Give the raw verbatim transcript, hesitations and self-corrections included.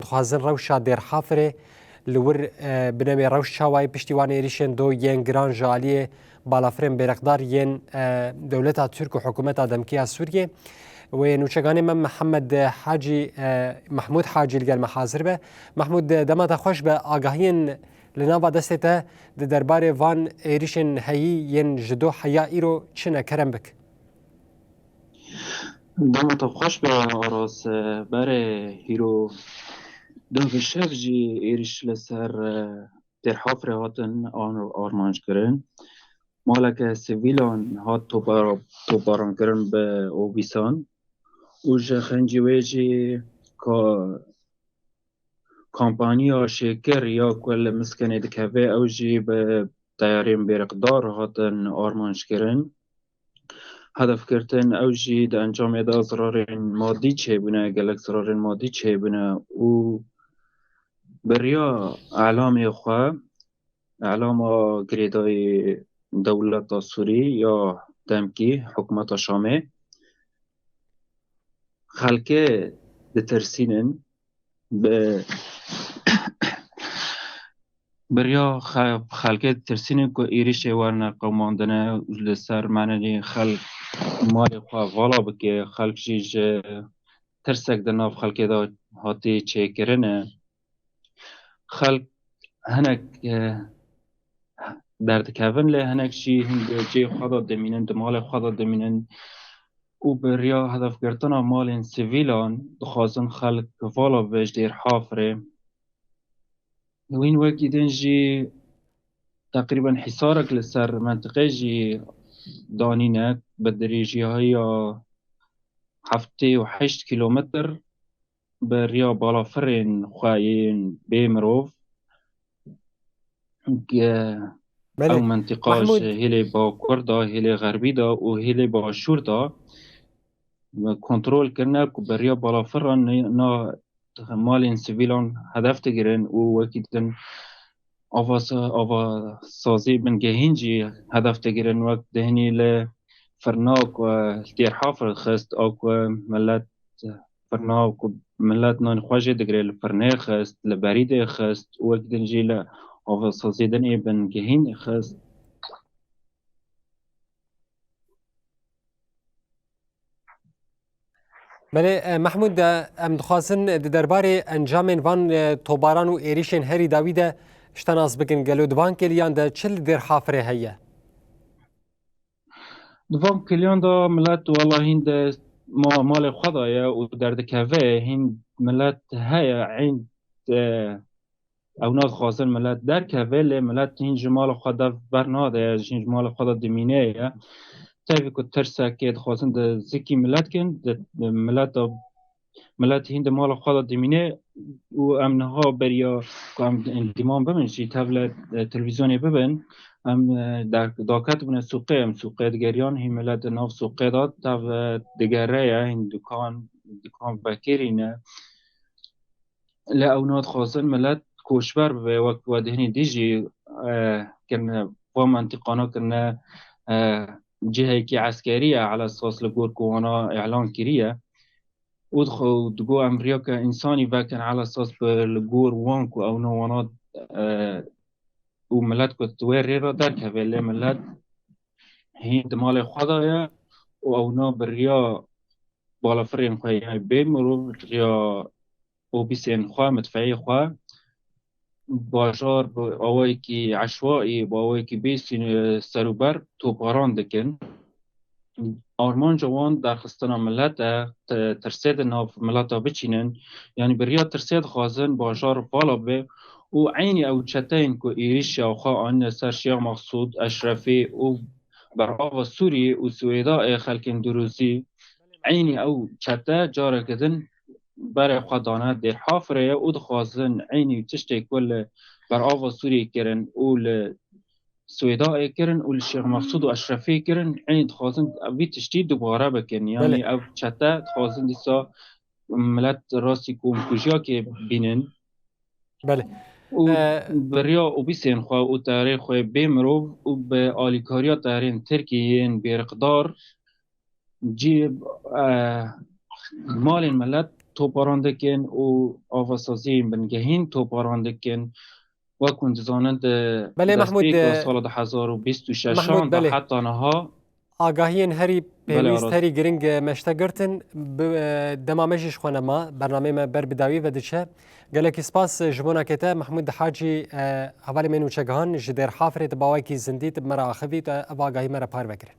dixwazin rewşa Dêrhafirê li wir, e, bineme rewş çawa ye piştî wan êrîşên do yên giran ji aliyê balafirên bêrexdar yên, e, dewleta Tirk û hikûmeta demkî ya Sûriyê. Wê nûçeganê me Mihemed Hacî, e, Mehmûd Hacî li gel me hazir be. Mehmûd, dema te xweş be, agahiyên li nava destê te di derbarê van êrîşên heyî yên ji do heya îro çi ne? Kerem bik. Dema te xweş be Aras. Berê hîro duh bi şev jî êrîş li ser, e, Dêrhafrê hatin ar-, armanc kirin. Maleke sivîlan hat topara-, toparan kirin bi obîsan û ji xencî wê jî ka-, kampanya şêkir ya ku li Miskenê dikeve, ew jî bi teyarên bêriqdar hatin armanc kirin. Hedef girtin, ew jî di encamê de zirarên madî çêbûne, gelek zirarên madî çêbûne û bi riya elamê xwe, elama girêdayî dewleta Sûrî ya demkî, hikûmeta Şamê, xelkê ditirsînin, bi, bi riya xe-, xelkê ditirsînin ku êrîşê werine qewimandine û li ser menenê xelk malê xwe vala bike, xelk jî ji tirsek di nav xelkê de hatî çêkirine. Xelk hinek, e, derdikevin, lê hinek jî hin di cihê xwe de dimînin, di malê xwe de dimînin û bi riya hedefgirtina malên sivîlan dixwazin xelk vala bibe ji Dêrhafirê. Wîn wekî din jî teqrîben hîsarek li ser mentiqê jî danîne, bi dirêjiya heftê û heşt kîlometr bi riya balafirên xwe yên bê mirov. Ge-, Belê. Ew mentiqa Mahmud. Ji hêlê bakur de, hêlê xerbî de û hêlê başûr de kontrol kirine ku bi riya balafiran ne-, na malên sivîlan hedef digirin û wekî din ava sa-, ava sazî bingehîn jî hedef digirin, wek dihinî li firna ku Dêrhafir xist, a ku milet firna ku milet nanê xwe jê digire, li firnê xist, li berîdê xist û wekî din jî li ava sazî dinê bingehîn xist. Belê, e, Mehmûd, e, em dixwazin di derbarê encamên van, e, tobaran û êrîşên herî dawî de ji te nas bikin. Gelo di van kêliyan de çi li Dêrhafirê heye? Di van kêliyan de milet wela hîn di ma-, malê xwe de ye û derdikeve, hîn milet heye, hîn, e, ew nadixwazin milet derkeve, lê milet hîn ji mala xwe de bernade, hîn ji mala xwe de dimîne ye. Tevî ku tirsekê dixwazin di zikî milet kin, di, di mileta, milet hîn di mala xwe de dimîne û em niha beriya ku em endîman bibin jî tevle, e, televîzyonê bibin, em, e, der-, daket bûne sûqê, em sûqê digeriyan, hîn milet di nav sûqê de tev, e, digere ye, hîn dukan, dukan vekirî ne. Lê ew nadixwazin milet koçber bibe, wek we dihinî dî jî, e, kirine, va mentiqana kirine, e, cihekî eskerî ye, ala esas li gor ku wana îlan kiriye. Û dixwe, û digo em riyake însanî vekin, ala esas bi li gor wan ku ew na wana, e, û milet ku di wê rê re derkeve, lê milet hîn di malê xwe de ye û ew na bi riya balafirên xwe, yanî bê mirov, riya obîsên xwe, midfeyê xwe, bajar bi awayekî eşwaî, bi awayekî bê sîn-, serûber toparan dikin. Armanca wan derxistina milet e, ti-, tirsê di nav mileta biçînin. Yanî bi riya tirsê dixwazin bajar vala bibe û eynî ew çeteyên ku êrîşa xwe anîne ser Şêx Mexsûd, Eşrefî û berava Sûriyê û Swêda ê xelkên Durûzî, eynî ew çete careke din berê xwe dane Dêrhafirê ye û dixwazin eynî tiştê ku li berava Sûriyê kirin û li Swêda ê kirin û li Şêx Mexsûd û Eşrefê kirin, eynî dixwazin vî tiştî dubare bikin. Yanî Belê. Ev çete dixwazin dîsa milet rastî komkujiyakê bînin. Belê. Û Ee, bi riya obîsên xwe û terê xwe bê mirov û bi alîkariya terên Tirkiyê yên bêriqdar cî, e, malên milet toparan dikin û avasaziyên bingehîn toparan dikin. Wek hûn dizanin, di Belê, Mehmûd, destpêka e, sala du hezar û bîst û şeş Mehmûd, de belê. heta niha Agahiyên herî Belê, pêwîst, Aras. Herî giring, e, me ji te girtin. Bi, e, dema me jî ji xwe nema, bernameyê me ber bi dawî ve diçe. Gelekî spas, e, ji bo nakê te, Mehmûd Hacî, e, hevalê me nûçegihan ji Dêrhafirê, tu bi awayekî zindî tu bi me re axivî, tu ev agahî me re parve kirin.